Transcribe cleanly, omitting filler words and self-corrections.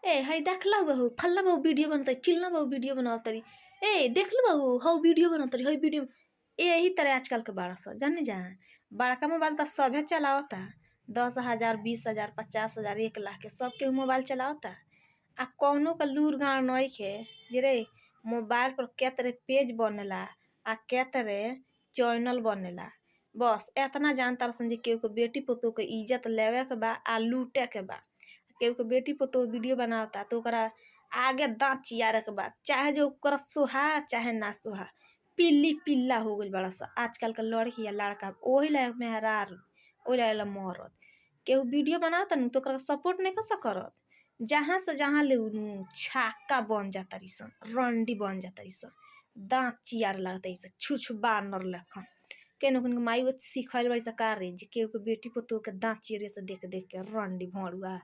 ए हई देखला बहू फल्ला बहू वीडियो बनतई, चिल्ला बहू वीडियो बनावतरी, ए देखलू बहू हऊ वीडियो बनतरी, हई वीडियो। यही तरह आजकल के बाड़ा सन, जानी जा। बड़का मोबाइल त सभे चलावता, 10,000, 20,000, 50,000, 1 लाख के सब केहू मोबाइल चलावता। आ कौनो के लूर गाँव नइखे जे रे मोबाइल पर के तरह पेज बनेला आ के तरह चैनल बनेला। बस एतना जानतार सन जे केहू के बेटी पतोह के इज्जत लेवे के बा आ लूटे के बा। केहू के बेटी पतोह वीडियो बनावता त ओकरा आगे दाँत चियारे के बा, चाहे जो ओकरा सोहा चाहे ना सोहा। पिल्ली पिल्ला हो गइल बाड़ स आजकल के लड़की आ लड़का। ओही ला मेहरारू, ओही ला मरद। केहू वीडियो बनावता नु त ओकरा सपोर्ट नइखे स करत। जहाँ से जहाँ ले नु छक्का बन जातारी सन, रंडी बन जातारी सन, दाँत चियारे लागतारी सन छुछ बानर लेखन। केनो के माई सिखैले बाड़ी स का रे जे केहू के बेटी पतोह के दाँत चियरी स देख देख के रंडी भणुआ।